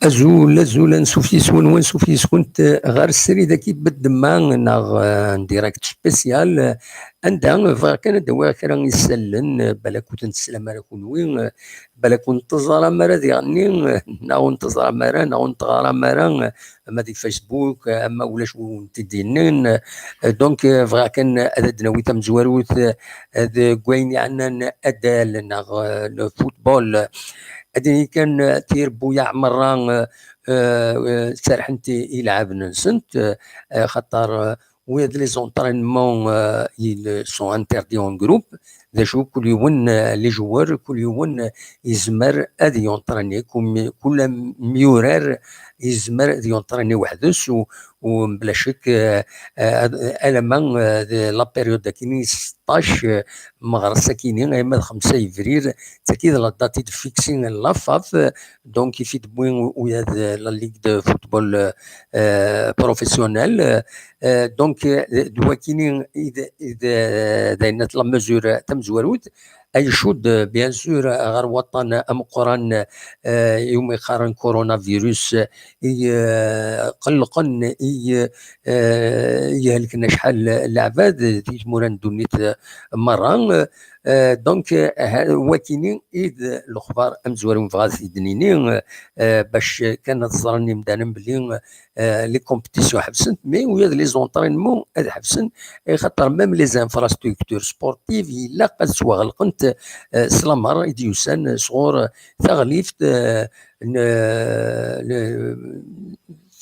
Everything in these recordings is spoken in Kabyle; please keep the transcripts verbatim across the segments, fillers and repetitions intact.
Azul, azul, ansuf yes-wen, wansuf yes-kent ɣer srid-agi n ddemma neɣ, eh, n direct spécial, eh, anda bɣiɣ kan ad d-awiɣ kra isallen, eh, balak ur ten-teslam ara kunwi, eh, balak ur n-teẓram ara diɣenni, eh, neɣ ur n-teẓram ara, neɣ ur n-teɣram ara, eh, ama di Facebook, eh, ama ulac wi wen-t-id-yennin. Eh, donc, eh, bɣiɣ kan ad d-nawi tamezwarut, eh, deg wayen yeɛnan adal neɣ, eh, le football. Ad d-nini kan, eh, tirebbuyaɛ merra, eh, eh, eh, serḥent i, i lɛaben-nsent, eh, eh, xaṭer, eh, wi d les entraînements, eh, ils sont interdits en groupe. D acu, kul yiwen, eh, les joueurs, kul yiwen, eh, yezmer ad yunṭrani, kul mi-, kul amyurar yezmer ad yunṭrani weḥd-s, u, u mebla ccek, eh, eh, ad, alamma, eh, d la période akini seṭṭac, eh, meɣres akini, ayma d xemsa yebrir, d tagi d la date i d-fixin la faf, eh, donc i fi d-wwi u-, uya d la ligue de football, eh, eh, professionnel, eh, eh, donc, eh, d wakini i d, i d, eh, d ayen la mesure tamezwarut, ay icudd, bien sûr, ɣer waṭṭan ameqqran, eh, iwumi qqaren coronavirus, eh, i, eh, qellqen, i, eh, i helken acḥal n leɛbad di tmura n ddunit, eh, merra. Eh, donc, eh, ha-, wakini i d lexbar amezwaru nebɣa ad t-id-nini, eh, bac kan ad ẓren imdanen belli, eh, les compétitions ḥebsent, mais ula d les entraînements ad ḥebsen, eh, xaṭer même les infrastructures sportives ilaq ad ttwaɣelqent, eh, s lamer i d-yusan sɣur taɣlift, eh, n, n,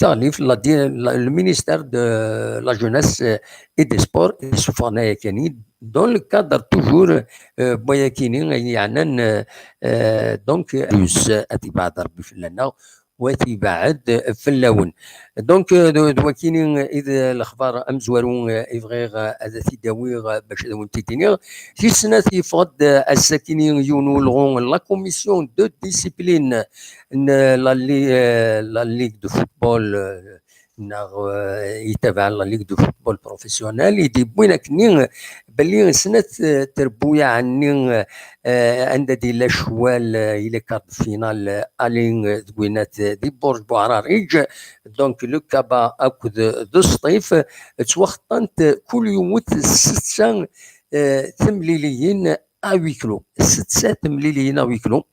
taɣlift, la di-, la, le ministère de la jeunesse, eh, et des sports, i d-isuffɣen ayakani, dans le cadre toujours, eh, n wayakini, ayen yeɛnan, eh, eh, donc, plus, eh, ad ibeɛɛed Rebbi fell-aneɣ, u ad ibeɛɛed fell-awen. Donc, eh, d, d wakini i d lexbar amezwaru, eh, i bɣiɣ, eh, ad t-id-awiɣ, eh, bac ad awen-t-id-iniɣ. Tis snat, yeffeɣ-d, eh, ass-akini yiwen n ulɣu n la commission de discipline n la li-, eh, la ligue de football, eh, neɣ, eh, yetabaɛen la ligue de football professionnel, i d-yewwin akkenni belli snat, eh, trebbuyaɛ-nni, eh, anda d-yella ccwal, eh, i les quarts de finale, eh, aller, eh, d winnat, eh, di Burj Buɛrariǧ, donc le Kaba akked de Sṭif, eh, ttwaxeṭṭant kul yiwet setta, eh, temliliyin à huis clos. Setta temliliyin à huis clos.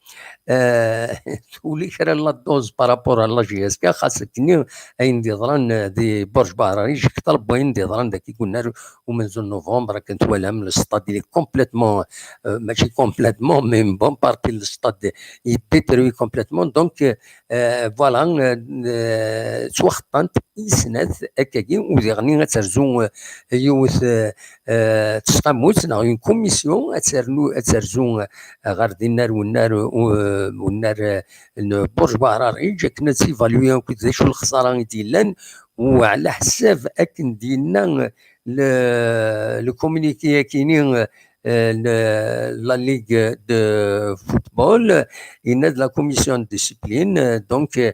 Eh, tuli kra n la dose par rapport à la J S K, xas akkenni ayen d-yeḍran, eh, di Burj Buɛrariǧ, kter n wayen d-yeḍran dagi deg unnar umenzu n novembre, akken twalam, le stade, il est complètement, eh, mačči complètement, mais une bonne partie n le stade est détruit complètement. Donc, eh, voilà, eh, eh, ttwaxeṭṭant i snat akkagi, u diɣenni ad terzu, eh, yiwet, eh, eh, tesqamut neɣ une commission ad ternu, ad terzu, eh, ɣer dinna ɣer unnar, eh, unnar, eh, n Burj Buɛrariǧ, akken ad sivaluyi akk d acu lexsara i d-yellan, u ɛla ḥsab akken d-yenna, eh, le, le communiqué-akini, eh, le, la Ligue de football, yenna-d la commission de discipline, eh, donc, eh,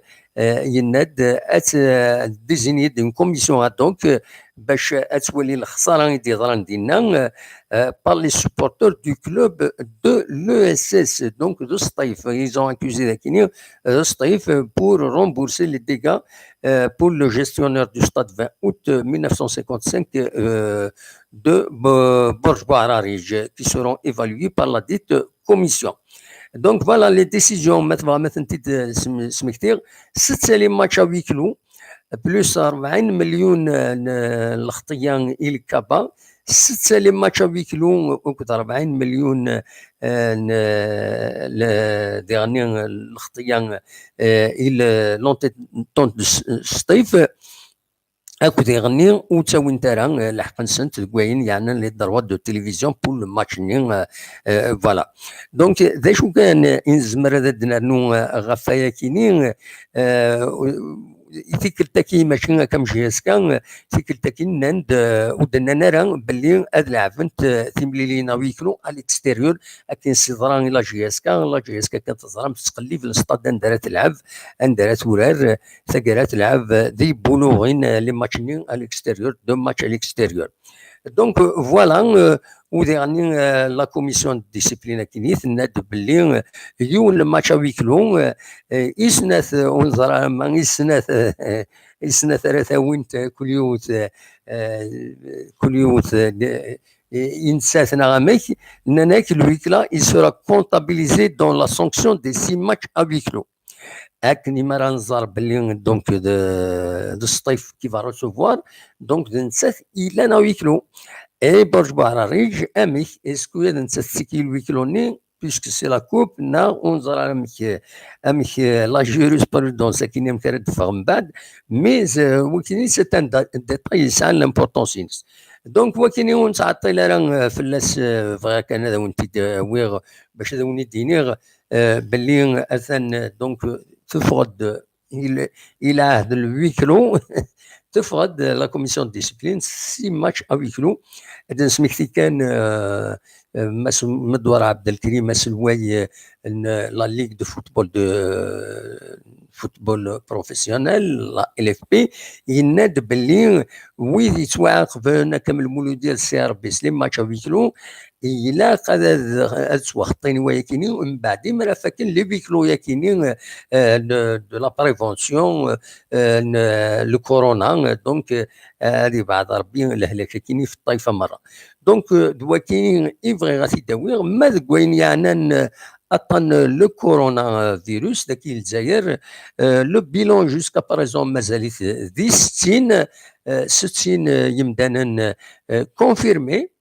yenna-d, eh, ad t-, eh, désigner une commission ad hoc, eh, bac ad twali lexsara i d-yeḍran dinna, eh, eh, par les supporters du club de l'E S S, donc de Sṭif. Ils ont accusé dakini, eh, Sṭif, eh, pour rembourser les dégâts, eh, pour le gestionnaire du stade vingt août, eh, mille neuf cent cinquante-cinq, eh, de Bo-, Borj Bouararij, qui seront évalués par la dite commission. Donc voilà les décisions, ma tebɣam ad tent-id, eh, sm-, smektiɣ. Setta les matchs à huis clos, plus rebɛin million, eh, n, n lexṭiyya i le Kaba, setta les matchs à huis clos akked rebɛin million, eh, n, le, diɣenni lexṭiyya, eh, i le, l'entente de S-, Sṭif. Akked diɣenni ur ttawint ara, eh, lḥeqq-nsent deg wayen yeɛnan les droits de télévision pour le match-nni, eh, eh, voilà. Donc, d acu kan, eh, i nezmer ad d-nernu, eh, ɣef wayakini, eh, tikkelt-agi mačči akka am J S K, tikkelt-agi nnan-d, eh, ur d-nnan ara belli ad lɛebent, eh, timlilin à huis clos à l'extérieur, akken s-yeḍra i la J S K. La J S K kan teẓram tettqellib le stade anda ara telɛeb, anda ara turar, eh, taggara telɛeb, eh, di Bouloughine, eh, les matchs-nni à l'extérieur, deux matchs à l'extérieur. Donc, euh, voilà, euh, u diɣenni, euh, la commission de discipline akkin i tenna-d belli, euh, yiwen le match à huis clos, euh, euh, i snat, euh, ur neẓra ma i snat, euh, i snat ara tawint, euh, kul yiwet, euh, euh, kul yiwet, euh, n-, euh, i nettat neɣ amek, nnan-ak le huis clos il sera comptabilisé dans la sanction des six matchs à huis clos. Akken imi ara nẓer belli, donc, de, de Sṭif qui va recevoir, donc, d nettat yellan à huis clos. Et Borj Buɛrariǧ, amek, est-ce que d nettat tiki le huis clos-nni, puisque c'est la coupe, neɣ ur neẓri ara amek, amek, euh, la jurisprudence akkin amek ara d-teffeɣ mbeɛd, mais, euh, wakini c'est un da-, détail yesɛan l'importance-ines. Donc, wakini ur nettɛeṭṭil ara, euh, fell-as, euh, bɣiɣ kan ad awen-t-id-awiɣ bac ad awen-id-iniɣ, euh, belli atan, euh, donc, euh, teffeɣ-d il, il a le huis clos, teffeɣ-d, euh, la commission de discipline, six matchs à huis clos. Ad nesmekti kan, euh, euh, Mass Medwar Abdelkrim, aselway, euh, n la Ligue de football de, euh, football professionnel, la L F P, yenna-d belli wid yettwaɛaqben akka am Lmuludya d C R B s les matchs à huis clos, ilaq ad, ad, ad ttwaxeṭṭin wayakini, mbeɛd imi ara fakken les huis clos-yakini, euh, de, de la prévention, euh, n le corona, donc, euh, ad ibɛed Rebbi lehlak-akini f ṭṭaifa merra. Donc, euh, d wakini i bɣiɣ ad t-id-awiɣ, ma deg wayen yeɛnan, euh, aṭṭan, euh, le coronavirus, daki Lezzayer, euh, le bilan jusqu'à présent mazal-it, euh, di settin, euh, settin, euh, yemdanen, euh, confirmés,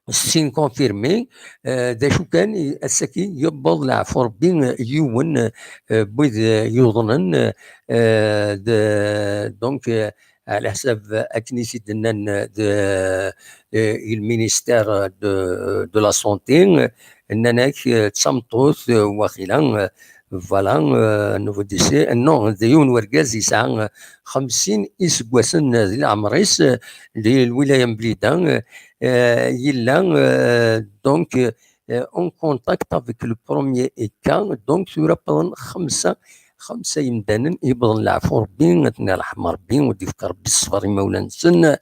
settin confirmés, euh, d acu kan, i-, ass-agi yewweḍ leɛfu Rebbi, euh, yiwen, euh, n wid, euh, yuḍnen, euh, de, donc, euh, ɛla ḥsab akken i t-id-nnan, euh, de, euh, le ministère de, de la santé, euh, nnan-ak, euh, d tameṭṭut, euh, waxila, euh, voilà, euh, nouveau décès, euh, non, d yiwen wergaz yesɛa, euh, xemsin iseggasen, euh, di leɛmer-is, euh, di lwilaya n Blida, euh, euh, yella, euh, donc, euh, en contact avec le premier cas, donc tura wwḍen xemsa, xemsa yemdanen yewwḍen leɛfu Rebbi, ad ten-irḥem Rebbi, u d-yefk Rebbi ṣṣber i imawlan-nsen.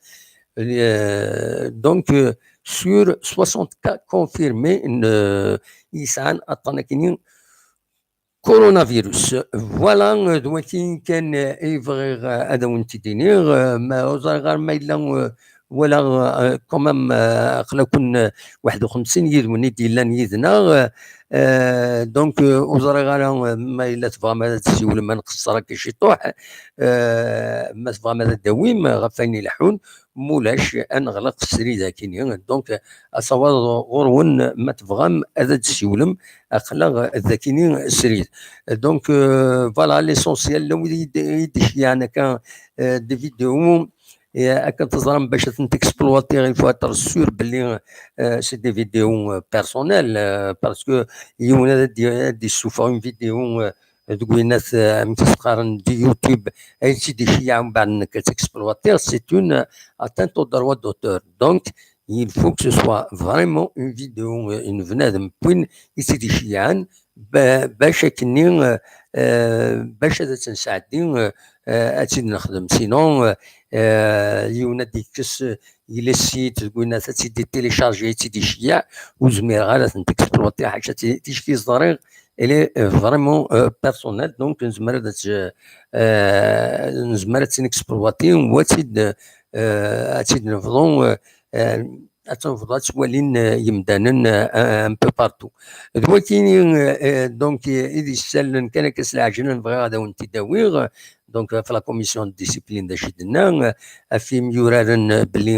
Euh, donc, euh, sur soixante cas confirmés, n-, yesɛan aṭṭan akini coronavirus. Voilà, euh, d wakin kan, euh, i bɣiɣ, euh, ad awen-t-id-iniɣ, euh, ma ur ẓriɣ ara ma yella, euh, wala, euh, quand même, euh, aql-aken, euh, waḥed u xemsin yid-wen i d-yellan yid-neɣ, euh, euh, donc, euh, ur ẓriɣ ara, euh, ma yella tebɣam ad tessiwlem, ad nqeṣṣer akka ciṭuḥ, euh, ma tebɣam ad d-tawim, euh, ɣef wayen ileḥḥun, mulac, ad neɣleq srid akini. Donc, asawaḍ ɣur-wen, ma tebɣam ad d-tessiwlem, aql-aɣ dakini srid. Donc, euh, voilà, l'essentiel, la wid i d-, i d-iceyyɛen akka, euh, des vidéos, et akken teẓram bac ad tent-exploiter, il faut être sûr belli, euh, c'est des vidéos, euh, personnelles, euh, parce que yiwen ad d-, ad d-yessufeɣ une vidéo, euh, deg winat, euh, amek i s-qqaren, di YouTube, ay tt-id-iceyyeɛ mbeɛd nekk ad tt-exploiter, c'est une atteinte au droit d'auteur. Donc, il faut que ce soit vraiment une vidéo, euh, n bnadem n win i tt-id-iceyyɛen, ba-, bac akkenni, euh, euh, bac ad tt-nesɛeddi, euh, euh, ad tt-id-nexdem. Sinon, euh, euh, yiwen ad d-yekkes, euh, yella site deg winat ad tt-id-télécharger, ad tt-id-iceyyeɛ, ur zmireɣ ara ad tent-exploiter, ḥaca ti-, ticki ẓriɣ, elle est, euh, vraiment, euh, personnelle, donc nezmer ad tt-, euh, nezmer ad tt-nexploiter, u ad tt-id, euh, ad tt-id-nebḍu, euh, euh, ad tt-nebḍu ad tt-walin, euh, yemdanen, euh, un peu partout. D wakini, euh, euh, donc, euh, i d-yessallen kan akka s leɛjel, bɣiɣ ad awen-t-id-awiɣ, donc, ɣef la commission de discipline d acu i d-tenna, euh, ɣef yimyuraren, euh, belli,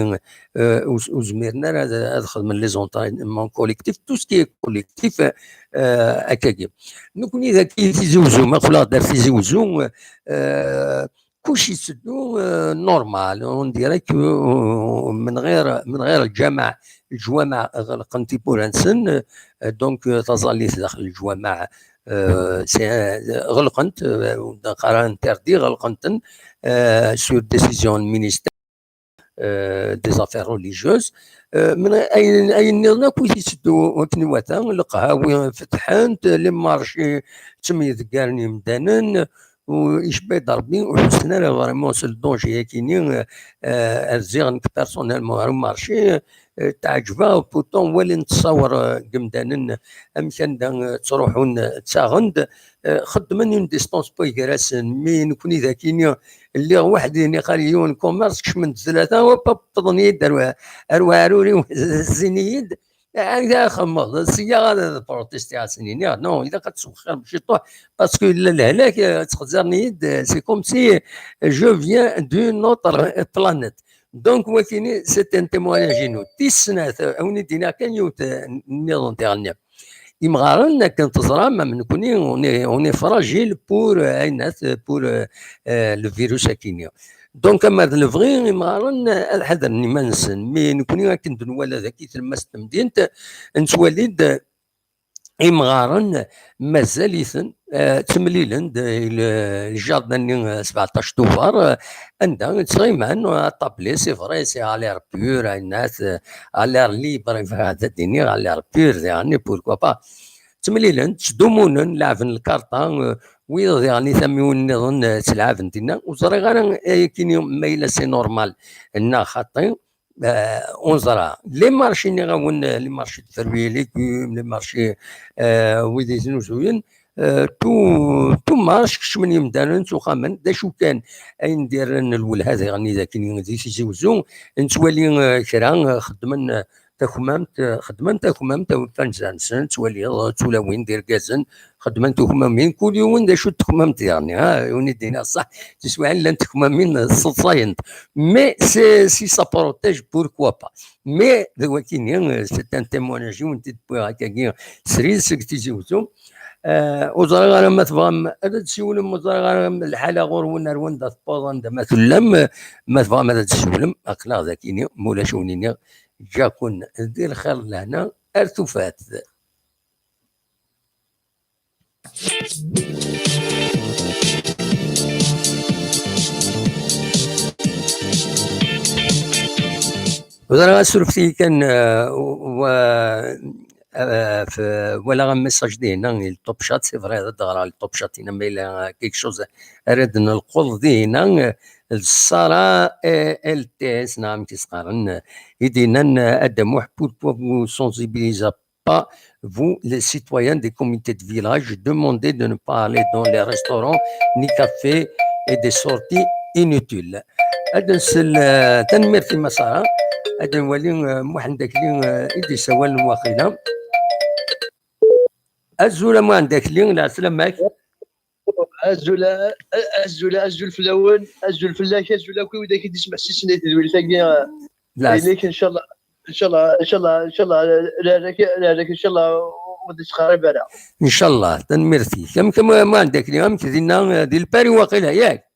euh, ur, ur zmiren ara ad, ad xedmen les entraînements collectifs, tout ce qui est collectif, euh, akkagi. Nekni dagi Tizi Uzzu, ma qqleɣ-d ar Tizi Uzzu, euh, kullec yetteddu, euh, normal, on dirait que, euh, من غير، من غير الجامع، leǧwameɛ ɣelqen tiwwura-nsen, euh, donc, euh, taẓallit daxel leǧwameɛ, euh, c'est, euh, ɣelqent, euh, ur d-neqqar interdit, ɣelqent-ten, euh, sur décision n ministère, euh, des affaires religieuses. Euh, mais ayen, ayen nniḍen akk i tetteddu akken iwata, leqhawi fetḥent, les marchés ttemyeḍeggaren yimdanen, u icebba-d Rebbi, ur ḥussen ara vraiment s le danger-agi-nni, euh, euh, rziɣ nekk personnellement ar umarci, euh, teɛǧeb-aɣ, pourtant wali nettṣawer, euh, deg yimdanen, amek anda, euh, ttruḥun, euh, ttaɣen-d, euh, xeddmen une distance n way gar-asen, mi nekni dagi-nni lliɣ weḥd-i, niqal yiwen commerce, kecmen-d tlata, hop, hop, wwḍen-iyi-d ar, ar uɛrur-iw, zzin-iyi-d, anda ara xedmeḍ? Sya ad protestiɣ, ad sen-iniɣ, non, ilaq ad teswexxirem ciṭuḥ, parce que yella lehlak, euh, ttxezzaren-iyi-d, euh, c'est comme si je viens d'une autre planète. Donc, wakini, c'est un témoignage-inu. Tis snat, euh, a wen-id-iniɣ kan yiwet, euh, nniḍen tiɣenni. Imɣaren, akken teẓram, am nekni, on est, on est fragile pour, euh, aynat, pour, euh, euh, le virus akini. Donc, ama d lebɣi, imɣaren, euh, ad ḥadren iman-nsen. Mais nekni, akken d-nwala dagi tlemmast n temdint, nettwali-d, euh, imɣaren mazal-iten, euh, ttemlilen-d, euh, le, le jardin-nni, euh, sebɛeṭṭac Tubeṛ, euh, anda ttɣiman, euh, à tabli, c'est vrai, c'est à l'air pur, aynat, euh, à l'air libre, ad d-iniɣ, à l'air pur, diɣen, pourquoi pas. Ttemlilen, ttdumunen, leɛben lkarṭa, euh, wiyaḍ diɣen i tamiwin nniḍen, euh, ttlaɛben dinna. Ur ẓriɣ ara ayakini ma yella c'est normal neɣ xaṭi. Euh, ur neẓra. Les marchés, nniɣ-awen, euh, les marchés de fruits et légumes, les marchés, euh, wid yeznuzuyen, euh, tout, tout marche, kecmen yimdanen s uxxamen. D acu kan ayen d-irran lwelha diɣen i dakken di Tizi Wezzu, nettwali, euh, kra, euh, xeddmen, euh, takmamt, euh, xeddmen takmamt, awit tanza-nsen, ttwaliɣ, euh, d tulawin d irgazen, xeddmen tukmamin, kul yiwen d acu d tekmamt diɣen, ha, yiwen i d-iniɣ ṣṣeḥ, tiswiɛin llant tekmamin, euh, sseḍsayent. Mais c'est, si ça protège, pourquoi pas. Mais d wakini, euh, c'est un témoignage, yiwen t-id-wwiɣ akkagi srid seg Tizi Wezzu. Euh, ur ẓriɣ ara ma tebɣam ad d-siwlem, ur ẓriɣ ara ma lḥala ɣur-wen ar wanda tewweḍ, anda ma tellam, euh, ma tebɣam ad d-siwlem, aql-aɣ dakini, ma ulac ur nini, ǧǧa-ken di lxir d lehna, ar tufat. Ur ẓriɣ, assurfet-iyi kan, euh, wa, euh, f-, walaɣ un message dinna, le top chat, c'est vrai, ad d-ɣreɣ le top chat, inna ma yella quelque chose ara d-nelqeḍ dinna, euh, d Sarah, euh, L T S, neɣ amek i s-qqaren, euh, i d-yennan, euh, a Dda Muḥ, pourquoi vous sensibilisez pas, vous, les citoyens des comités de village, demandez de ne pas aller dans les restaurants ni cafés et des sorties inutiles. Ad nsel, euh, tanemmirt i Mass Sarah. Ad nwali, euh, Muḥend Akli, euh, i d-isawalen waqila. Azul a Muḥend Akli, lɛeslama-k. Azul, a-, azul, azul fell-awen, azul fell-ak, azul akk i widak i d-ismeḥsisen i tedwilt-agi, eh, Lɛes- inek, ncallah, ncallah, ncallah, ncallah, lehlak, lehlak, ncallah, ur d-ittqerrib ara. Ncallah, tanemmirt-ik. Amek, amek, amek dinna, eh, di Lpari waqila, yak?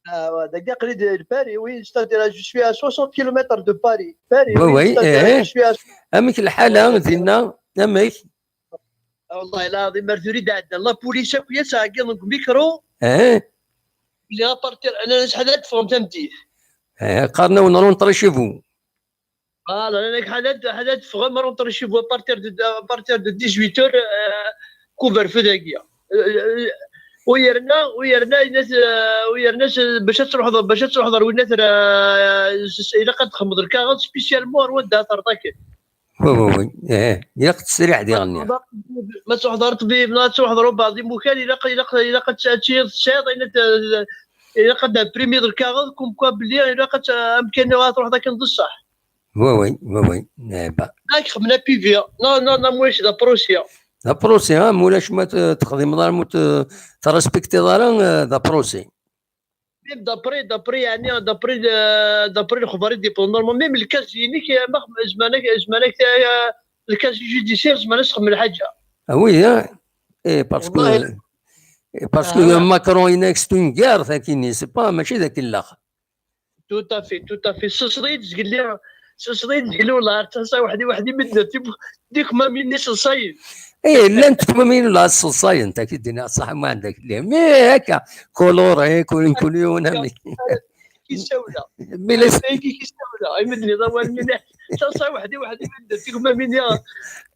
Ah, ouais, dagi aql-i di Lpari, oui, c'est-à-dire, je suis à soixante kilomètres de Paris. Paris, Oui, oui, oui, c'est-à-dire, eh. Je suis à Amek lḥala dinna? Amek? Ah, والله العظيم، ar tura i d-ɛeddan la police akk, ad ttɛeggiḍen deg mikru. Eh? Belli à partir, أنا نسحب ad teffɣem tameddit. Eh, qqaren-awen rentrez chez vous. Voilà, أنا نسحب ad, ad teffɣem rentrez chez vous à partir de, à partir de dix-huit heures, euh, couvre-feu dagi. Euh, euh, u yerna, u yerna, yenna-t, euh, u yerna s-, bac ad truḥeḍ, bac ad truḥeḍ ar winna tra-, s-, s-, ilaq ad txedmeḍ lkaɣeḍ spécialement ar wanda ad terreḍ akken. Oui, oui, oui. Eh, ilaq tesriḥ diɣen. Ma truḥeḍ ar ṭṭbib, neɣ ad truḥeḍ ar ubeɛḍ imukan, ilaq, ilaq, ilaq ad t-, ad t-, tesɛiḍ ayen ad t-, ilaq ad d-imprimiḍ lkaɣeḍ, comme quoi belli ilaq ad t-, amkan-nni ad truḥeḍ akken d ṣṣeḥ. Oui, oui, oui, oui. Eh, bah. Ad k-xedmen apivir. Non, non, non, mulac d aprusi. D aprusi, ha, mulac ma t-, texdimeḍ ara, ma t-, terrespektiḍ ara, eh, d aprusi. Même d'après, d'après, يعني, d'après le, d'après lexbar i d-yewwḍen, normalement, même lkazi-inek, eh, ma, zemren ak, zemren ak, eh, lkazi judiciaire, zemren ad s-xedmen lḥaǧa. Ah oui, hein? Eh, parce que, والله. Eh, parce que Ah. Macron, il a une guerre, c'est pas, mačči d akken ilaq. Tout à fait, tout à fait. Sseṣṣed-iyi-d zgelli, sseṣṣed-iyi-d zgelli, والله, ar ttaseɣ weḥd-i, weḥd-i, medden, dik ma minni sseṣṣayen. Eh, llant tekmamin la sseḍsayent, ad k-id-iniɣ ṣṣeḥ ma ɛendek lli. Mi akka, coloré, kul, kul yiwen ami. Kissawla. Mi la s- Tagi kissawla. Ay medden iḍawalen-nni. Taṣṣay weḥd-i, weḥd-i, medden. Tikmamin-nni,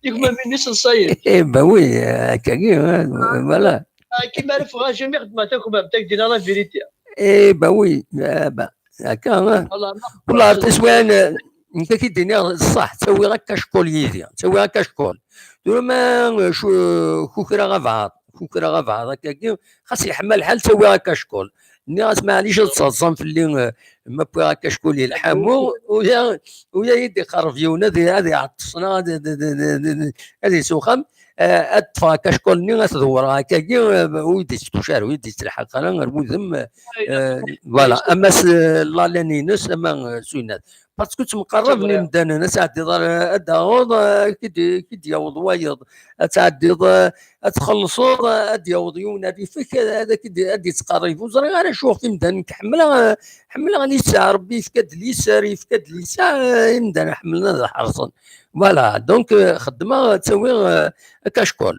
tikmamin-nni sseḍsayent. Eh, ben oui, euh, akkagi, hein, voilà. Ah, kima ara ffɣeɣ, jamais xedmeɣ takmamt, ad k-d-iniɣ la vérité. Eh, ben oui, eh, ben, akka, hein. Voilà, ma Wala, teswiɛin, eh, nekk ad k-id-iniɣ ṣṣeḥ, ttawiɣ akka ccɣel yid-i, ttawiɣ akka ccɣel. Tura ma, eh, cu-, kukreɣ abeɛḍ, kukreɣ abeɛḍ akkagi, xas yeḥma lḥal, ttawiɣ akka ccɣel. Nniɣ-as, maɛlic ad tettaḍsam fell-i, eh, ma wwiɣ akka ccɣel yelḥa, mu, uya, uya i d-iqerreb yiwen, ad i-, ad iɛeṭṭes, neɣ ad, ad, ad, ad, ad, ad, ad yeswexxam. Eh, ad ṭṭfeɣ akka ccɣel-nni, ad t-dewwreɣ akkagi, eh, ur yi-d-yetttuc ara, ur yi-d-yettelḥaq ara ar wudem, eh, voilà, ama s, eh, lalane-ines, ama, eh, s winat. Parce que ttemqerraben imdanen, ad tɛeddiḍ ar, ad d-taɣeḍ, eh, ad k-id-, ad k-id-yaweḍ wayeḍ, ad tɛeddiḍ, eh, ad txellṣeḍ, eh, ad d-yaweḍ yiwen ar yif-k, eh, ad k-id-, ad d-yettqerrib. Ur ẓriɣ ara acu ɣef imdanen, nekk ḥemmleɣ, eh, ḥemmleɣ liser, Rebbi yefka-d liser, yefka-d liser, eh, imdanen ḥemmlen ad ḥerṣen. Voilà, donc, euh, xeddmeɣ, ttawiɣ, euh, akka ccɣel.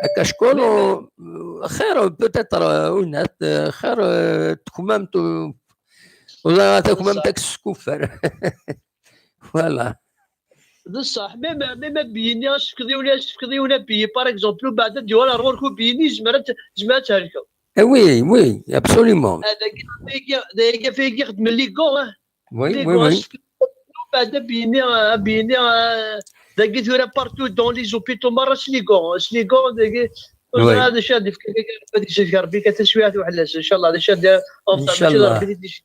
Akka ccɣel, mais, euh, xir, peut-être, euh, winat, euh, xir, euh, tekmamt, euh, wala takmamt ad k-teskuffer. Voilà. D ṣṣeḥ, même, même abyi-nni, ad s-tefkeḍ yiwen, ad s-tefkeḍ yiwen abyi, par exemple, u beɛd ad d-yuɣal ar ɣur-k ubyi-nni, yezmer ad t-, yezmer ad thelkeḍ. Eh oui, oui, absolument. Ah, dagi, dagi, dagi, dagi xeddmen les gants, ah. Oui, les oui, gants, oui. Beɛd abyi-nni, abyi-nni, ah, dagi tura partout dans les hôpitaux merra s les gants, s les gants, dagi, ur ẓriɣ d acu ad d-ifk, ad d-ifk Rebbi kan taswiɛt uḥellas, inchallah, d acu ad d-, Rebbi ad d-ifk.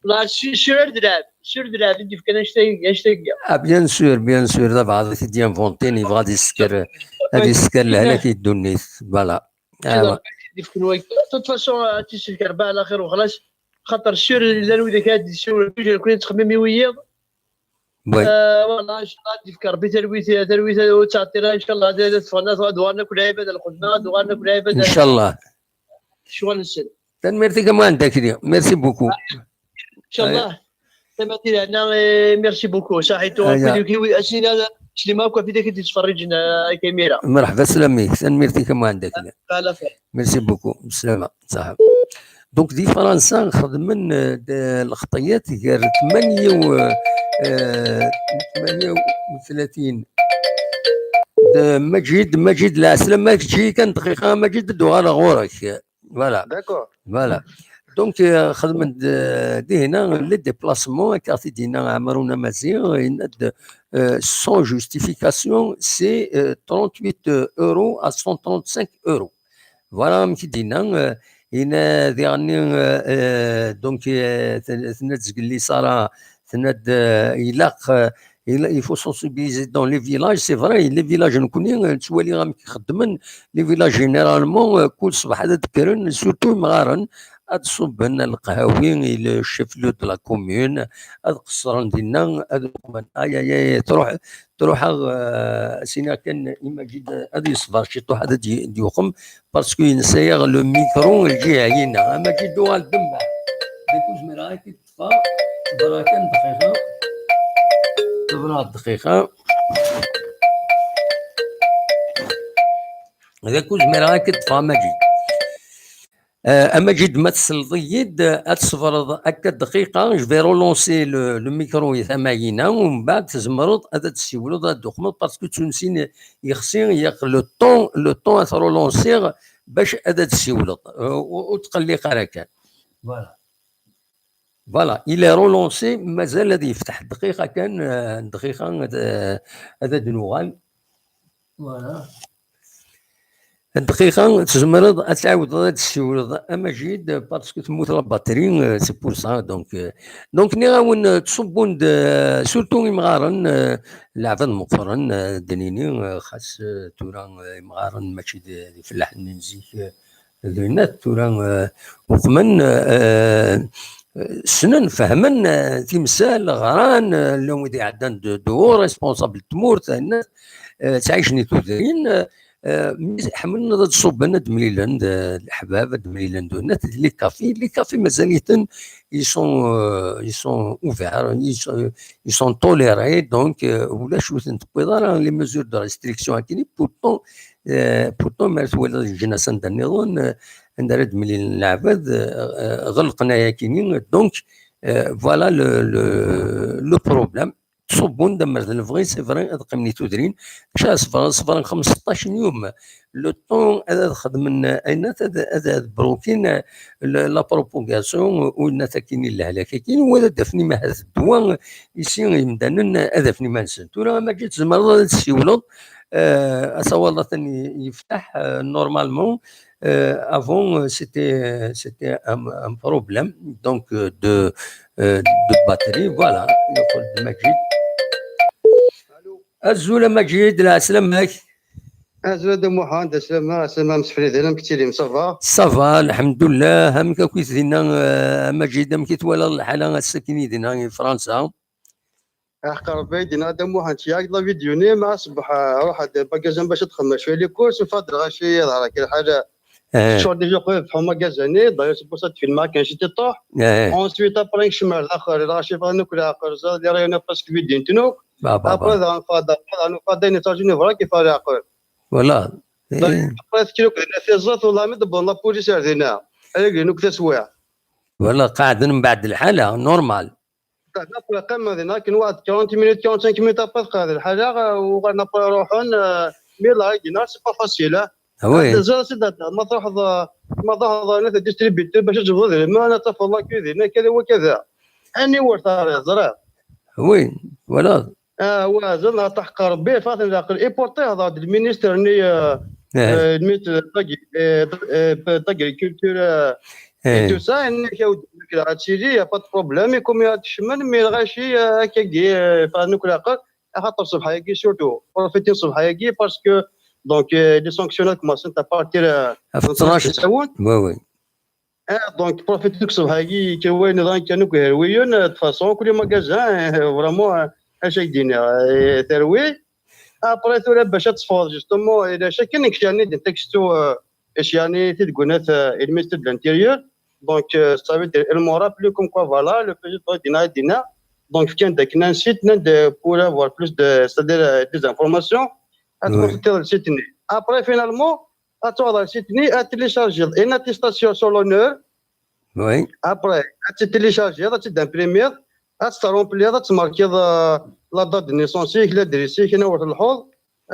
La, sûr, sûr de la, sûr de la, ad d-ifk annect-agi, annect-agi. Ah, bien sûr, bien sûr, d abeɛḍ i t-id-yinventin, yebɣa ad yessker, ad yessker lehlak i ddunit, voilà. Awa. De toute façon, ad tt-isellek Rebbi ɛla xir u xlas, xaṭer sûr llan widak ad d-yessiwlen, nekkni nettxemmim i wiyiḍ. Oui. Euh, voilà, inchallah, ad d-ifk Rebbi talwit, talwit ur ttɛeṭṭil ara, inchallah, ad, ad ffɣen, ad, ad uɣalen akk lɛibad ar lxedma, ad uɣalen akk lɛibad ar ccɣel-nsen. Inchallah. Tanemmirt-ik a Muḥend Akli. Merci beaucoup. Inchallah. Tanemmirt i lehna, eh, merci beaucoup. Saḥit, aya. Wid, wid, asin, ad, slima akk, wid i d-yettferriǧen, eh, akka imir-a. Merḥba, slam-ik. Tanemmirt-ik a Muḥend Akli. Ɛla xir. Merci beaucoup. Slama, saḥa. Donc, di Fransa xedmen, eh, d-, lxeṭiyat gar tmanya u, eh, tmanya u tlatin. D Maǧid, Maǧid, lɛeslama, kečči kan dqiqa, Maǧid, ad d-uɣaleɣ ɣur-k. Voilà. D'accord. Voilà. Donc, euh, xedmen-d, euh, dihina, les déplacements, akka i t-id-yenna Ɛmer Unamazi, yenna-d, euh, sans justification, c'est, euh, trente-huit euros à cent trente-cinq euros. Voilà, amek i d-yenna, euh, yenna diɣen-nni, euh, euh, donc, euh, ten-, tenna-d zgelli Sara, tenna-d, euh, ilaq, euh, il, il faut sensibiliser dans les villages, c'est vrai, les villages, nekkni, euh, nettwali amek xeddmen, les villages, généralement, euh, kul ṣṣbeḥ ad d-kkren, surtout imɣaren, ad ṣubben lqahawi, i le chef-lieu de la commune, ad qeṣṣren dinna, ad qmen, ay, ay, ay, truḥ, truḥ-aɣ, euh, sina kan, Imagid, ad yeṣber ciṭuḥ, ad d-, d-yuqem, parce que yensa-yaɣ le micro, lǧiha-yina. Imagid, uɣal-d mbeɛd. D acu zemreɣ ad k-id- Ṭfa, ṭebra kan dqiqa. Ṭebra dqiqa. D acu zmireɣ ad k-ṭfeɣ a Maǧid? Euh, a Maǧid, ma tselleḍ-iyi-d, ad tṣebreḍ akka dqiqa, je vais relancer le, le micro i tama-yina, u mbeɛd tzemreḍ ad, ad tessiwleḍ, ad d-tuqmeḍ, parce que ttun sin yexsi, yak le temps, le temps ad t-relansiɣ bac ad, ad tessiwleḍ. Euh, ur, ur tqelliq ara kan. Voilà. Voilà, il est relancé, mazal ad yefteḥ dqiqa kan, euh, dqiqa ad, euh, ad, ad nuɣal. Voilà. Dqiqa, tzemreḍ ad tɛawdeḍ ad tessiwleḍ a Maǧid, parce que temmut la batterie, euh, c'est pour ça, donc, euh, donc, nniɣ-awen, euh, ttṣubbun-d, euh, surtout imɣaren, euh, leɛbad meqqren, euh, d-nini, euh, xas, euh, tura, euh, imɣaren mačči d, d ifellaḥen n zik, euh, d winat tura, eh, uqmen, eh, ssnen, fehmen, eh, timsal, ɣran, eh, llan wid iɛeddan d, d hauts responsables n tmurt, eh, ttɛicen i tudrin, eh, Euh, mi ḥemmlen ad ṣubben, ad mlilen d leḥbab, ad mlilen d unat, d les cafés. Les cafés mazal-iten, ils sont, euh, ils sont ouverts, ils sont, ils sont tolérés, donc, euh, ulac ur ten-tewwiḍ ara les mesures de restriction akkenni. Pourtant, euh, pourtant, ma twalaḍ leǧnas anda nniḍen, euh, anda ara d-mlilen leɛbad, euh, euh, ɣelqen ayakini. Donc, euh, voilà le, le, le problème. Ttṣubbun-d, amer d lebɣi, c'est vrai, ad qqimen i tudrin. Maca ad ṣebren, ṣebren xmesṭac n yum. Le temps ad, ad xedmen ayen ad, ad, ad, ad brokin, euh, la, la propagation, euh, u yenna takin i lehlak-agi, u ad d-afen imahat ddwa, ici imdanen ad afen iman-nsen. Tura, a Maǧid, tzemreḍ ad tessiwleḍ, euh, asawal atan i-, yeftaḥ, euh, normalement, euh, avant, euh, c'était, c'était un, un problème, donc, euh, de, euh, de batterie, voilà. Yeqqel-d Maǧid. Azul a Maǧid, lɛeslama-k. Azul a Dda Muḥend, aslama, aslama msefriden, amek ttilin, ça va? Ça va, lḥemdullah. Amek akk i dinna, euh, a Maǧid, amek i twalaḍ lḥala ass-agi dinna i Fransa? Aḥeqq Rebbi, dinna a Dda Muḥend, yak la vidéo-nni, ma ṣbeḥ, euh, ruḥ ad magasin bac ad txedmeḍ cwiya les courses, u fad lɣaci, yeḍher-ak lḥal. Eh. Teččur déjà qbel tfeḥ magasin-nni, d'ailleurs c'est pour ça tfilm akken ci teṭṭuḥ. Eh. Ensuite, après, kecmeɣ daxel, lɣaci ffɣen akk leɛqel, ẓer les rayons presque vidin-ten akk. Ba, ba, ba. Après, daɣen fad, après, daɣen fad ayen yettṛaǧun yebra kif ara yeɛqel. Voilà. Donc, eh, après, tekker akk dinna tiẓẓit, wallah, mi d-wwḍen la police ar dinna. Ay agrin akk taswiɛt. Voilà, qeɛden mbeɛd lḥala, normal. Après, qqimen dinna akken waḥed quarante minutes, quarante-cinq minutes, après, tqeɛɛed lḥala, euh, uɣalen après ruḥen, euh, mais là, dinna, c'est pas facile, hein. Ah oui. Ad teẓriḍ, c'est-à-dire, ma truḥeḍ, euh, ma truḥeḍ, euh, nat distributeur bac ad tjebdeḍ idrimen, ad tafeḍ la queue dinna, kada wa kada. Anni ur terriḍ, ẓriɣ. Oui, voilà. Ah, wa, zan, aṭaḥ qerbi, faten laqel. Et pourtant, hḍeṛ-d lministre-nni, euh, eh, euh, lministre tagi-, euh, euh, d'agriculture, euh, et eh, tout ça, yenna-k, a wi d-, ad tili, y a pas de problème, et comme ad kecmen, mais lɣaci, euh, akkagi, euh, ffɣen akk laqel, axaṭer ṣṣbeḥ-agi, surtout, profiter ṣṣbeḥ-agi, parce que, donc, euh, les sanctions-nni commencent à partir, euh, ɣef ttnac. Oui, oui. Ah, donc, profiter ṣṣbeḥ-agi, kra wayen iḍan kan akk herwiyen, euh, de façon, akk les magasins, euh, vraiment, euh, acu ak-d-iniɣ, euh, terwi. Après, tura bac ad teffɣeḍ, justement, ila chaque année, kra n texto, euh, kra n tidgunat, euh, le ministre de l'Intérieur. Donc, euh, ça veut dire, ils m'ont rappelé comme quoi, voilà, le président dinna, dinna. Donc, fkan-d akken un site, nnan-d, pour avoir plus de, c'est-à-dire, euh, des informations, ad, oui, tconsultiḍ le site-nni. Après, finalement, ad truḥeḍ ɣer le site-nni, ad téléchargeḍ une attestation sur l'honneur. Oui. Après, ad tt-téléchargeḍ, ad tt-imprimiḍ, ad tt-rempliḍ, ad tmarkiḍ, euh, la date de naissance-ik, l'adresse-ik, ayen ur tleḥḥuḍ,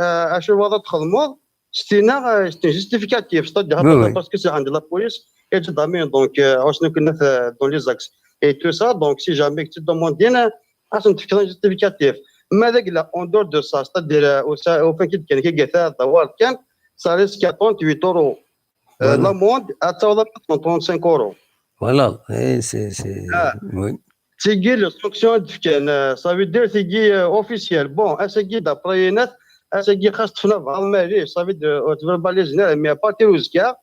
euh, acu tebɣiḍ ad txedmeḍ. S tinna, euh, c'est un justificatif, c'est-à-dire, oui, oui, parce que c'est عند la police, et tu domines, donc, euh, donc, euh, dans les axes. Et tout ça, donc, si jamais tu demandes, euh, ad sen-tefkeḍ un justificatif. Ma d agla, en dehors de ça, c'est-à-dire, euh, au sa-, au fin de compte, kan, kan, ça risque à trente-huit euros. Euh, voilà. L'amende, ad taweḍ à trente-cinq euros. Voilà, eh, c'est, c'est, ah, oui. Tigi, les sanctions ad d-fken, euh, ça veut dire, tigi, euh, officiel. Bon, ass-agi, d'après Inès, ass-agi, xas tefna bɛaḍ maris, ça veut dire, euh, ur tverbalisen ara, mais à partir uzekka,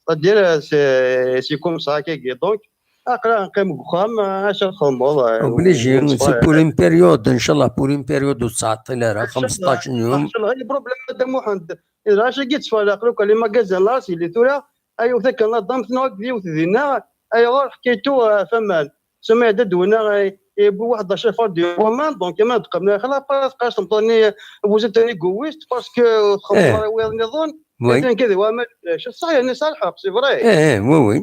c'est-à-dire, euh, c'est, c'est comme ça, akkagi. Donc, aql-aɣ neqqim deg uxxam, euh, acu ara txedmeḍ, euh, obligé, c'est pour une période, inchallah, pour une période ur tettɛeṭṭil ara, xmesṭac n yum. Inchallah, le problème, a Dda Muḥend, acu-agi ttfalaq, lukan les magasins là, c'est les tura, ay, ur takan la dame, tneɣ akked yiwet dinna, ay, ɣer ḥkaytu, euh, faman. Sami d-, d-, winna, ay, yewwi waḥed d acafar du roman, donc, ma d-qqmen, xla, pas, pas, tmeṭṭut-nni, vous êtes un égoïste, parce que, euh, txedmeḍ, eh, ara wiyaḍ nniḍen, oui, atan kan d waman, euh, ṣṣeḥ, yani, ṣṣeḥ lḥeqq, c'est vrai. Eh, eh, oui, oui.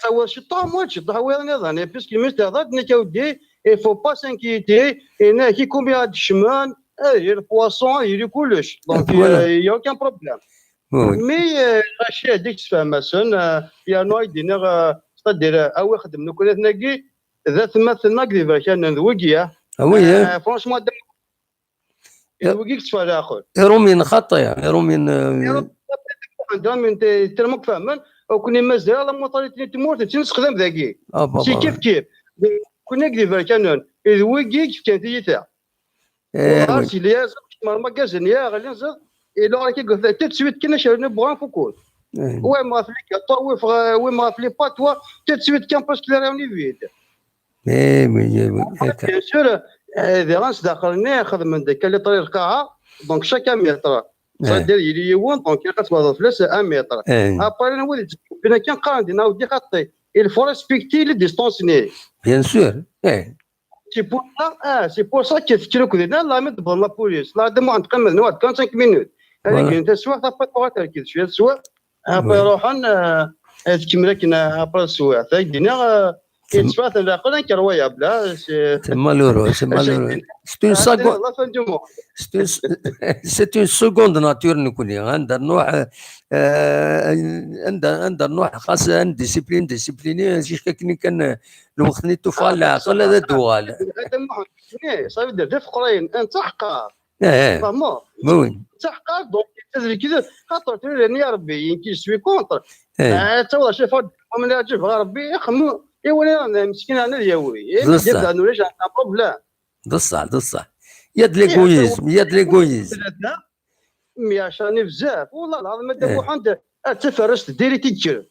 Ttawad ciṭṭaḥ, moi, ciṭṭaḥ wiyaḍ nniḍen. Et puisque le ministre d-, nekk a wi d-, il faut pas s'inquiéter. Et nekk, i combien ad kecmen, eh, il y a le poisson, il y a le kullec. Donc, voilà, euh, il y a aucun problème. Oui, oui. Mais, euh, lɣaci ad d-yessefhem-asen, euh, yernu ad d-iniɣ, euh, c'est-à-dire, euh, a wi xeddmen akk nutni-agi, d atmaten-nneɣ d iberkanen, d wigi, ah. Ah oui, eh? Euh, franchement, d wigi yettfalaqen. Iṛumyen xaṭi, iṛumyen, euh, iṛumyen, tellement que fahmen, ur ken-imazal ara la mentalité n tmurt, d tin nessexdam dagi. Ah, baba. Si kif kif. Kunni d iberkanen, d wigi yefkan tiyita. Eh, oui. S'il y a un magasin, il y a rien, il aurait que tout de suite, qu'il ne cherche pas beaucoup. Eh. Oui, ma fait les gâteaux, oui, frère, oui, ma fait les pâtes, tout de suite, quand parce qu'il est revenu vide. Eh, oui, eh, oui. Après, bien sûr, euh, des rangs d'accord, ne, خدمن de quelle état le cas, donc chaque mètre. C'est-à-dire, yili yiwen, donc, ilaq ad twehdeḍ fell-as un mètre. Après, anwa d-yettkuffin akken, qqaren dinna, awdi xaṭi. Il faut respecter les distances-nni. Bien sûr. C'est pour ça, ah, c'est pour ça que tekker akk dinna, la mi d-wwḍen la police. La d-muḥend qqimen d nwaḥ quarante-cinq minutes. Ad gren taswiɛt, après tuɣal terked cwiya teswiɛt. Après ruḥen, ah, ad tkemmel akken, ah, après teswiɛt. Ad d-iniɣ, ah, c'est une malheureux, c'est malheureux. C'est une seconde. C'est une, c'est une seconde nature, nekkni. Anda nruḥ, euh, anda, anda nruḥ, xas ad discipliner, discipliner, zik akken kan, euh, lweqt-nni tufa leɛqel ad d-tuɣal. Ça veut dire, d afeqrayen, anta ḥqar. Vraiment. Oui. Anta ḥqar, donc, tazrikit, xaṭer tura, ya Rebbi, nekk je suis contre. Ad taweḍ cafar, ma la yeɛǧib ɣer Rebbi, ixem, iwala, meskin, ad yawi. D ṣṣeḥ. Ulac un problème. D ṣṣeḥ, d ṣṣeḥ. Il y a de l'égoïsme, il y a de l'égoïsme. Myaɛcani bzaf, wallah lɛaḍim, a Dda Muḥend, ar taferrast diri tikker.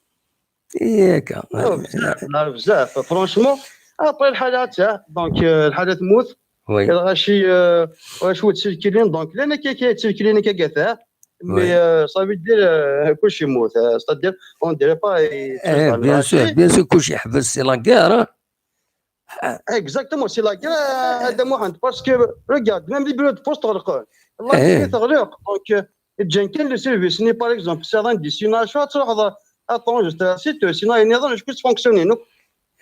Yakka. Bzaf, bzaf, franchement. Après, lḥala atta, donc, euh, lḥala temmut. Oui. Lɣaci, euh, lɣaci ur ttilkilin, donc, llan akka, akka ttilkilin akka gata. Mais, euh, ça veut dire, euh, kullec yemmut, euh, c'est-à-dire, on dirait pas, bien sûr, bien sûr, kullec yeḥbes, c'est la guerre, hein. Exactement, c'est la guerre, a Dda Muḥend, parce que, regarde, même les bureaux de poste ɣelqen. La télé teɣleq, donc, euh, ǧǧan kan le service-nni, par exemple, c'est un dix, sinon, ad truḥeḍ à ton juste site, sinon, ayen nniḍen, je peux fonctionner, non?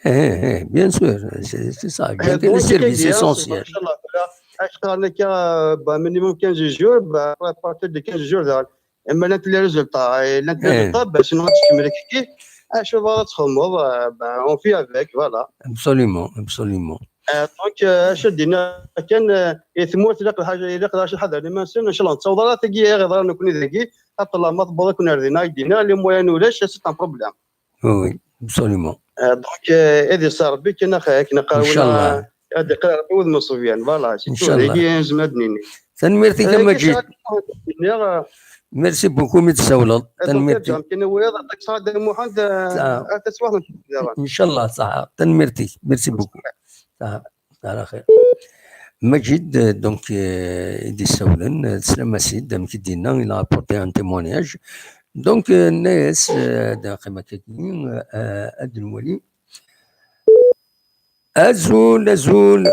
Eh, eh, bien sûr, c'est, c'est ça. Ǧǧan kan le service essentiel. Machallah, tura, ad qqaren akka, euh, bah, minimum quinze jours, bah, à partir de quinze jours, daɣen. Ma llant les résultats, eh, llant les résultats, ben, sinon, ad tkemmel akka. Acu ara txedmeḍ, eh, ben, on fait avec, voilà. Absolument, absolument. Eh, donc, eh, acu d-yenna kan, eh, i tmurt, ilaq lḥaǧa, ilaq lḥaǧa ḥader iman-nsen, ncallah nettaweḍ ara tagi, i ɣ-yeḍran nekkni dagi, ṭṭlama tewweḍ akken ar dinna, i d-yenna, les moyens ulac, c'est un problème. Oui, oui, absolument. Eh, donc, eh, ad iṣer Rebbi kan, ax-, akken aqerwi-nneɣ, eh, ad iqir Rebbi wudem n ṣṣebyan, voilà, c'est tout. Ncallah. Dagi i nezmer ad d-nini. Tanemmirt-ik a Maǧid. Merci beaucoup mi d-tsawleḍ. Tanemmirt-ik. Kan wiyaḍ, aṭak sɛad Muḥend, eh, ar taswiɛt n daɣen. Ncallah, ṣaḥa. Tanemmirt-ik. Merci beaucoup. Ṣaḥa. Ala xir. Maǧid, euh, donc, euh, i d-issawlen, euh, teslam-as-id, amek i d-yenna, il a apporté un témoignage. Donc, euh, nenna-yas, euh, ad neqqim akkagi, euh, ad nwali. Azul, azul.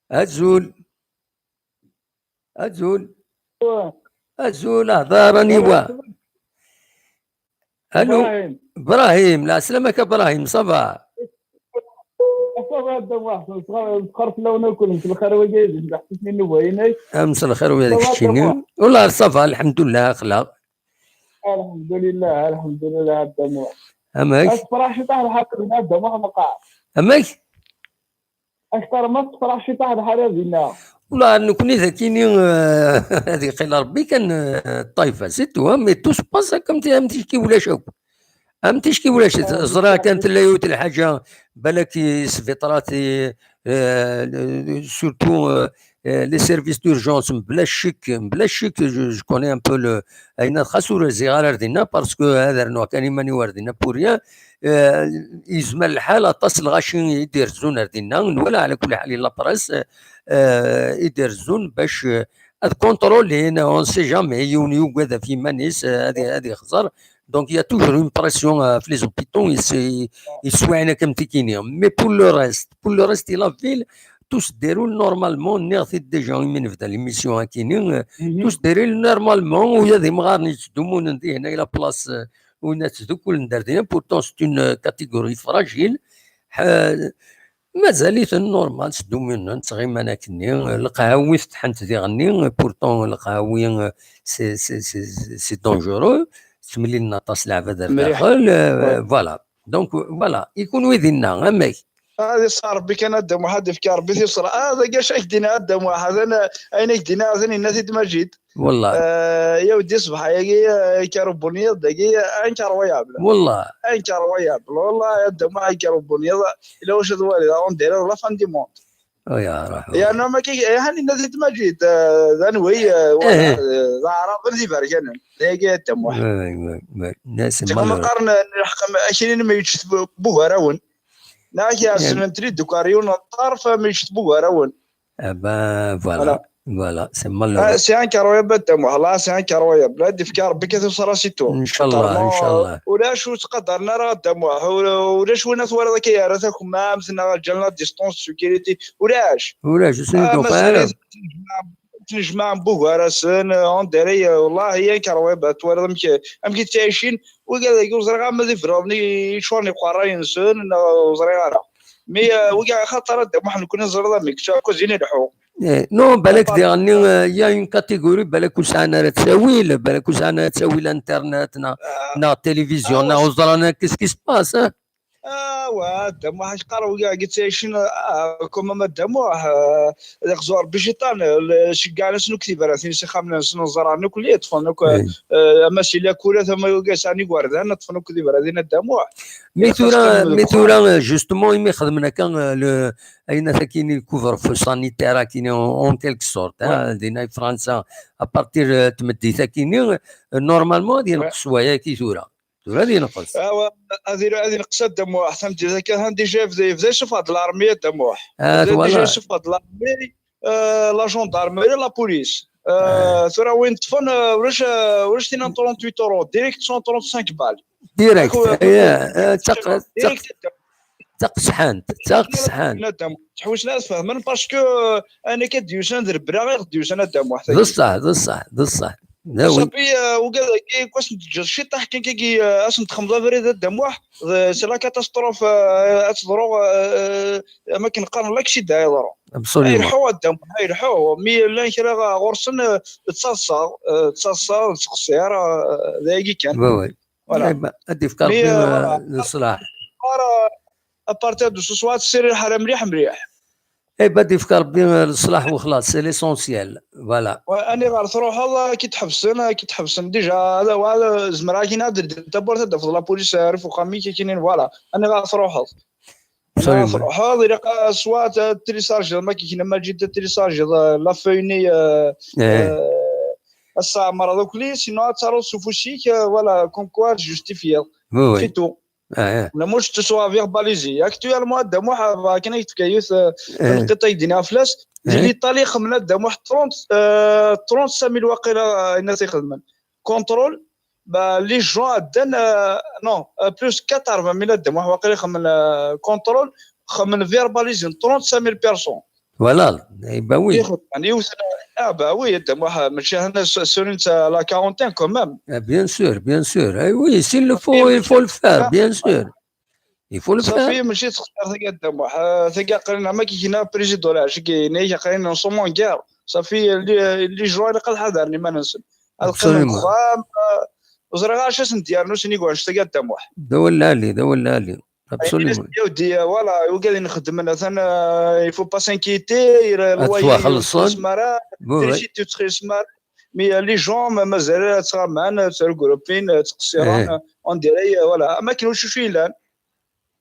Azul. Azul. Azul, hḍer, aniwa? Allô? Ibrahim. Ibrahim, lɛeslama-k a Ibrahim, ça va? Ça va, a Dda Muḥ, nesxer fell-awen akk, mselxir wagi, d ḥsisni nnuba-inek. Mselxir wagi d keččini. Wallah, ça va, lḥemdullah, axla. Alḥemdulillah, alḥemdulillah, a Dda Muḥ. Amek? Asefraḥ ciṭaḥ lḥal, a Dda Muḥ, meqqar. Amek? Akteṛ ma tefreḥ ciṭaḥ lḥal dinna. Wala, nekkni d akini, euh, ad iqqil Rebbi kan, euh, ṭṭayfa, c'est tout, hein, mais tout se passe comme ti-, am ticki ulac akk. Am ticki ulac, ẓriɣ kan tella yiwet lḥaǧa, balak isbiṭrat, euh, surtout, euh, euh, les services d'urgence, mebla ccek, mebla ccek, je, je connais un peu le, ayen ad xas ur rziɣ ara ar dinna, parce que ad rnuɣ kan iman-iw ar dinna pour rien. Eh, yezmer lḥal aṭas n lɣaci i d-irezzun ar dinna, nwala ɛla kulli ḥal i la presse, eh, i d-irezzun bac, eh, ad kontrolin, on sait jamais, yiwen yugad ɣef yiman-is, eh, ad, ad ixẓer. Donc, il y a toujours une pression, eh, ɣef les hôpitaux, i s-, i, i swiɛen akka am tikini. Mais pour le reste, pour le reste, i la ville, tout se déroule normalement, nniɣ-t-id déjà imi nebda l'émission akini, eh, tout se déroule normalement, u ya d imɣaren yettdumunen dihin, i la place, eh, win ad ttdukkulen d ar dinna, pourtant c'est une catégorie fragile. Ḥa-, mazal-iten normal, ttdumunen, ttɣiman akkenni, lqahwi fettḥen-t diɣenni, pourtant lqahwi, c'est, c'est, c'est, c'est dangereux, ttemlilin aṭas leɛbad ar daxel, euh, voilà. Donc, voilà, i kunwi dinna, amek? Ad iṣṣer Rebbi kan a Dda Muḥ, ad ifk Rebbi tiṣra. Ah, d acu ak-d-yenna a Dda Muḥ, atan, ayen ak-d-yenna atan yenna-t-id Maǧid. Wallah. Eh, ya weddi, ṣṣbeḥ-agi, eh, incroyable, dagi, eh, incroyable. Wallah. Incroyable. Wallah, ya Dda Muḥ, incroyable. Ila wacu twaliḍ, on dirait la fin du monde. Oh, ya Rahman. Yerna ma ki-, eh, hani yenna-t-id Maǧid, eh, d anwi, eh, wala, eh, d Aɛraben d Iberkanen. Dagi a Dda Muḥ. Ouais, ouais, ouais. C'est comme qqaren, eh, nleḥq am-, akinin ma yečč bu-, bugarawen. Neɣ ak-iɛessen n trid deg ukaryu n ṭṭerf, ma yečč bugarawen. Ah ben, voilà. Voilà. Voilà, c'est malheureux. C'est incroyable, a Dda Muḥ. Là, c'est incroyable. Ad d-ifk Rebbi kifkif, c'est tout. Inchallah, inchallah. Ulac ur ttqadaren ara a Dda Muḥ. Ulac win twalaḍ akka yerra takmamt neɣ ǧǧan la distance de sécurité. Ulac. Ulac, ur ten-id-nufi ara. Ttnejmaɛen bugar-asen, on dirait, euh, والله, هي incroyable. Twalaḍ amek, amek i ttɛicin wigad-agi, ur ẓriɣ ara ma d iberraniyen i ččuren iqerray-nsen, neɣ ur ẓriɣ ara. Mais, euh, wigi axaṭer a Dda Muḥ, nekkni ẓriɣ amek, ttɛukkuzin ileḥḥu. Eh, non, balak diɣenni, euh, il y a une catégorie, balak ur sɛan ara ttawil, balak ur sɛan ara ttawil internet, neɣ, neɣ télévision, neɣ ur ẓran ara qu'est-ce qui se passe, hein. Ah, wa, a Dda Muḥ, acu qqaren wigi i yettɛicin, ah, comme a Dda Muḥ, ah, ad ixzu Rebbi cciṭan, eh, ceggɛen-asen akk tibratin s ixxamen-nsen, ẓran akk, lli ṭṭfen akk, eh, ama si lakula, tama wigi sɛan igerdan, ṭṭfen akk tibratin a Dda Muḥ. Mi tura, mi tura, eh, justement, imi xedmen akka, eh, le, ayen akkin, le couvre-feu sanitaire akkin, en, en quelque sorte, hein, dinna i Fransa, à partir, eh, tmeddit akkin, eh, normalement, ad yenqes waya akkin tura. Tura ad yenqes. Awa, ad ira-, ad yenqes a Dda Muḥ, tameddit akka, han déjà yebda, yebda yessufeɣ-d l'armée a Dda Muḥ. Ah, yebda déjà yessufeɣ-d l'armée, euh, la gendarmerie, la police. Euh, tura win ṭṭfen, euh, ulac, euh, ulac tin n trente-huit euros, direct cent trente-cinq balles. Direct, eh, eh, d taq-, d taq-, d taqesḥant, d taqesḥant. Teḥwis la tfehmem, parce que, euh, ayen akka d-yusan d lebla i ɣ-d-yusan a Dda Muḥ. D ṣṣeḥ, d ṣṣeḥ, d ṣṣeḥ. Safi, euh, wigad-agi, kwas n teǧǧeḍ ciṭaḥ kan kagi, euh, ad sen-txemmeḍ abrid a Dda Muḥ, c'est la catastrophe, euh, ad teḍru, euh, am akken qqaren, l'accident ad yeḍru. Absolument. Ad yelḥu a Dda Muḥ, ad yelḥu. Mi llan kra ɣur-sen, euh, d taḍsa, euh, d taḍsa, d ttqeṣṣir, euh, d ayagi kan. Oui, oui. Voilà. Eh ben, ad d-ifk Rebbi, euh, leṣlaḥ. À partir de ce soir, tessirid lḥala mliḥ, mliḥ. Eh ben, ad d-ifk Rebbi, euh, leṣlaḥ u xlaṣ, c'est l'essentiel. Voilà. Aniɣer truḥeḍ, ad k-id-ḥebsen, ad k-id-ḥebsen. Déjà, ad, ad, zemreɣ akkin ad d-ldin tawwurt, ad d-tafeḍ la police, euh, ar uxxam-ik, akkin, voilà. Aniɣer truḥeḍ. Absolument. Truḥeḍ, ilaq, euh, soit ad téléchargeḍ, ma kikna ma ǧid ad téléchargeḍ, euh, la feuille-nni, euh, euh, ad tesɛemreḍ akk-li, sinon ad taruḍ s ufus-ik, euh, voilà, comme quoi ad justifiyeḍ. Oui, oui. C'est tout. Ah, ah. Wala ma ur s-tuswa verbalisé. Actuellement, a Dda Muḥ, akken ay d-tefka yiwet, euh, lqiṭa ay d-iniɣ fell-as, di l'Italie, xemmen a Dda Muḥ trente, euh, trente-cinq mille waqila, euh, ayen ay xedmen. Contrôle, bah, les gens, euh, non, euh, plus quatre-vingt mille a Dda Muḥ waqila xemmen, euh, contrôle, xemmen verbalisé trente-cinq mille personnes. Voilà, eh ben oui. Ah bah oui, a Dda Muḥ, mačči hana s-, surin-tt la quarantaine quand même. Ah, bien sûr, bien sûr. Eh oui, s'il le faut, il faut le faire, bien sûr. Il faut le faire. Safi, mačči d ttexsar tagi a Dda Muḥ. Ah, tagi aql-in am akken i yenna président Lɛacik, yenna-ak aql-in nous sommes en guerre. Safi, les, les gens ilaq ad ḥadaren iman-nsen. Ad qqimen deg uxxam, ah, ur ẓriɣ ara acu ad sen-d-yernu sin igerdan-agi a Dda Muḥ. D awal lɛali, d awal lɛali. Absolument. Yawdi, voilà, wigad i nxeddmen, atan, euh, il faut pas s'inquiéter, il, ad ttwaxellṣen. Ur ttxelliṣem ara, oui, oui. L'électricité ur ttxelliṣem ara. Mais, euh, les gens, ma-, mazal ad ttɣaman, ad ttregrupin, ad ttqeṣṣiren, on dirait, euh, voilà, am akken ur cucu yellan.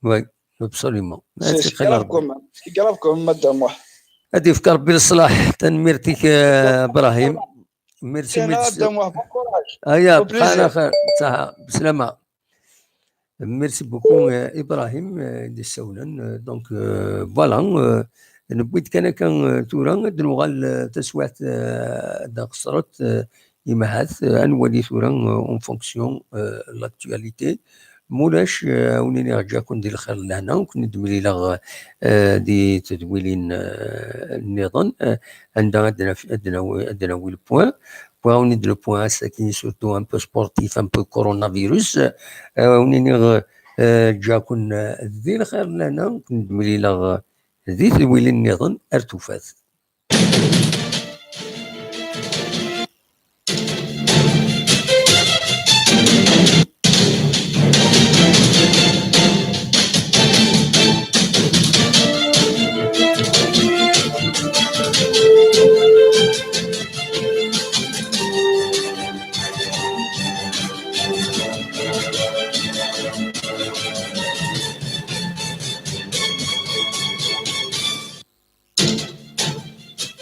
Oui, absolument. C'est grave quand même, c'est grave quand même, a Dda Muḥ. Ad ifk Rebbi leṣlaḥ, tanemmirt-ik, euh, Ibrahim. Merci, merci. A Dda Muḥ, bon courage. Aya, bqan axir. Saḥa, bslama. Merci beaucoup, euh, Ibrahim, euh, i d-issawlen. Euh, donc, euh, voilà, euh, newwi-d kan akka, euh, tura, ad nuɣal, euh, taswiɛt, euh, ad nqeṣṣret, euh, imahat, euh, ad nwali tura, euh, en fonction, euh, l'actualité. Mulac, euh, ad wen-iniɣ ǧǧiɣ-ken di lxir d lehna, ur ken-id-mlileɣ, euh, di tedwilin, euh, nniḍen, euh, anda ad naf-, ad nawi, ad nawi le point. Wwiɣ-awen-id le point ass-agi, surtout un peu sportif, un peu coronavirus. Euh, ad wen-iniɣ, euh, ǧǧiɣ-ken, euh, di lxir lana, ur ken-id-mlileɣ, euh, di tedwilin nniḍen, ar tufat.